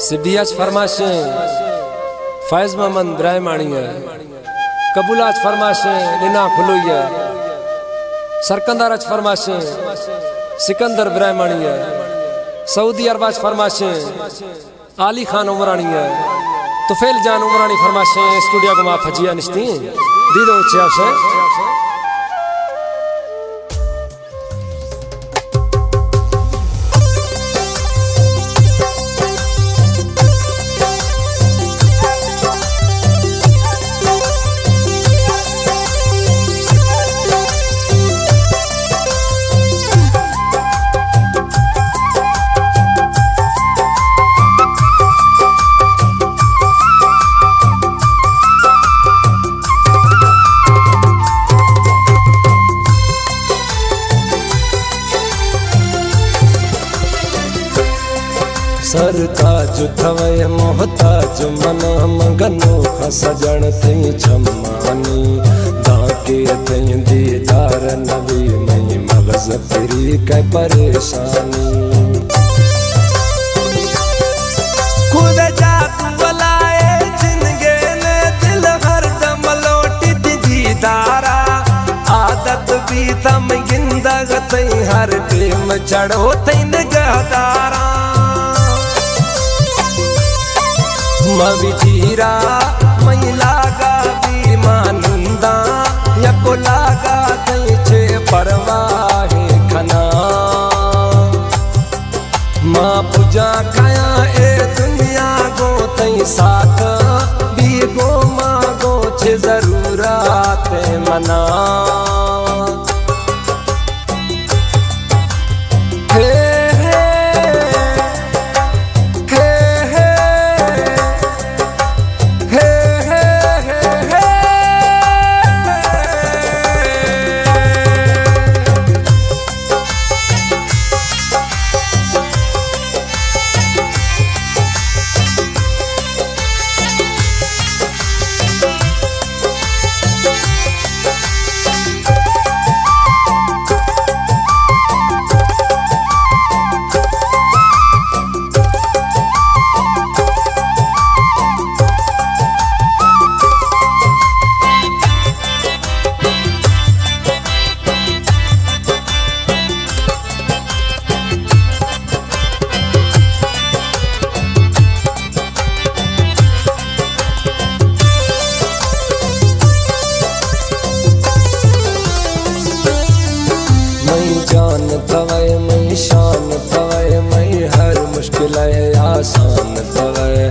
سبی اچ فرمائشیں فائز محمد برائے ماڑی ءِ۔ کبولا اچ فرمائشیں لینا کھلوئی ءِ۔ سرکندر اچ فرمائشیں سکندر برائے ماڑی ءِ۔ سعودی عرب اچ فرمائشیں علی خان عمرانی ءِ۔ طفیل جان عمرانی فرمائشیں اسٹوڈیو گما پھجیا نشتی۔ دیدو چیا سے۔ سرتاج توئے محتاج منا، مگنوخ سجن تئی چمانی، دانکہ تئی دیدار نبی مئی مغز پری کئے پریشانی۔ خدا جات بلائے جنگے نے دل ہر دم لوٹی تئی دیدارا، عادت بیتم گندگ تئی ہر ٹیم چڑو تئی نگہداراں۔ مہ ویتیرا مئی لاگا بی ما ننداں، یکو لاگا تئی چے پرواہ کناں۔ ما پجا کایاں اے دنیا گوں تئی ساتھ، بی گوں ما گوں چے ضرورت منا۔ مئی جان توئے، مئی شان توئے، مئی ہر مشکل ءَ آسان توئے،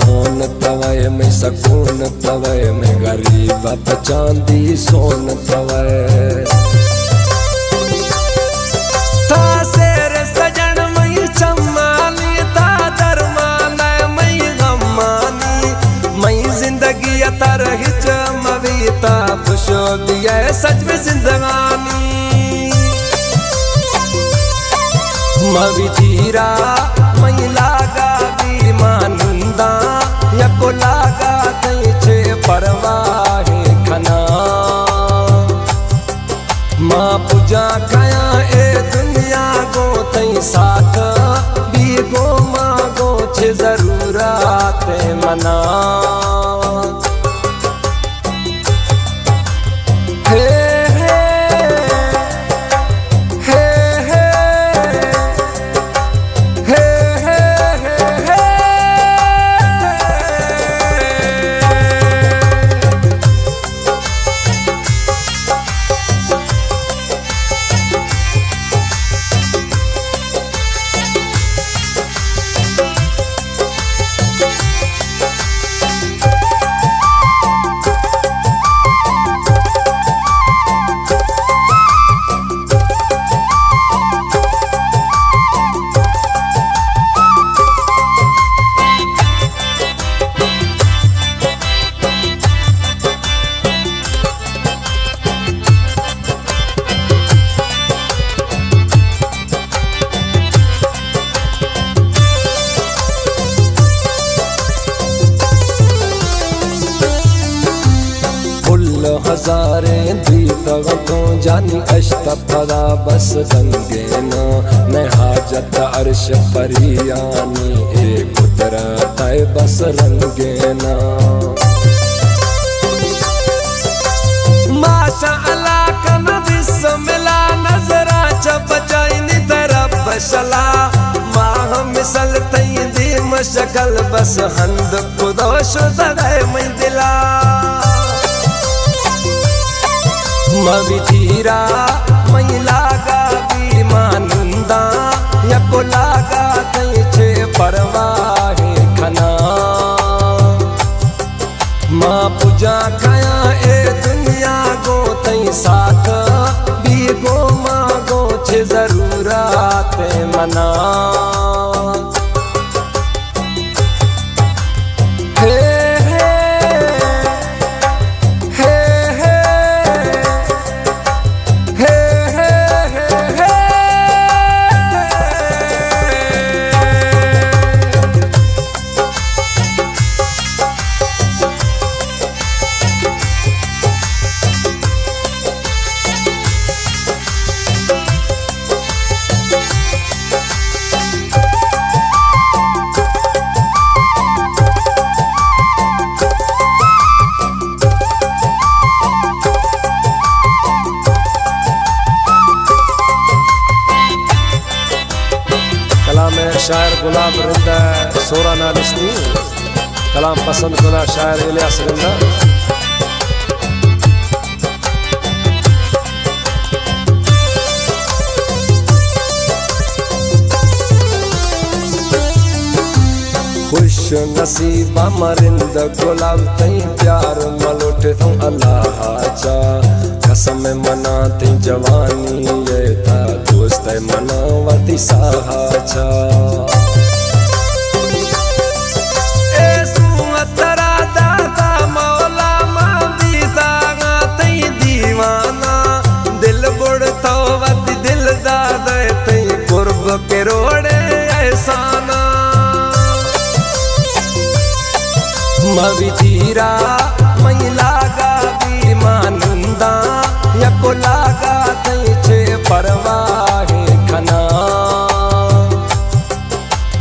ہون توئے، مئی سکون توئے، مئی غریب ءَ پچاندی سون توئے۔ تا سیر سجن مئی چمانی، تا درمان مئی غمانی، مئی زندگی ءَ تر ہچ مبی، تا خوش بیئے سچ میں زندگانی۔ مہ ویتیرا مئی لاگا بی ما ننداں، یکو لاگا تئی چے پرواہ کناں۔ ما پجا کایاں اے دنیا گوں تئی ساتھ، بی گوں ما گوں چے ضرورت منا۔ پل ہزاریں دی تو تو جانی اشت پدا بس رنگینا، نہ حاجت عرش پریانی، اے قدرت ءِ بس رنگینا۔ ماشاءاللہ کن بسم اللہ، نظراں چہ بچائینی در بشلا، ماہ مثل تئی دیم شکل بس ہند کدو شدہ مئی دلا۔ مہ ویتیرا مئی لاگا بی ماننداں، یکو لاگا تئی چے پرواہ کناں۔ ما پجا کایاں اے دنیا گوں تئی ساتھ، بی گوں ما گوں چے ضرورت منا۔ ہے، ہے، ہے، ہے، ہے، ہے، ہے۔ کلام ءِ شاعر گلاب رند ءِ سورا نالشتی، کلام پسند کتا شاعر الیاس رند ءَ۔ خوش نصیب مہ رند گلاب تئی پیار مہ لوٹتوں اللہ چا، قسم منا تئی جوانی ءِ تا، دوست منا وتی ساہ چا۔ اے سوت ترا داتا مولا، ما بیتاگاں تئی دیوانا، دل بڑ تو وتی دل دادئے، تئی قرب کروڑے احسانا۔ مہ ویتیرا مئی لاگا بی ماننداں، یکو لاگا تئی چے پرواہ کناں۔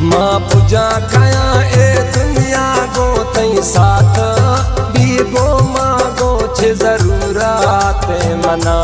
ما پجا کایاں اے دنیا گوں تئی ساتھ، بی گوں ما گوں چے ضرورت منا۔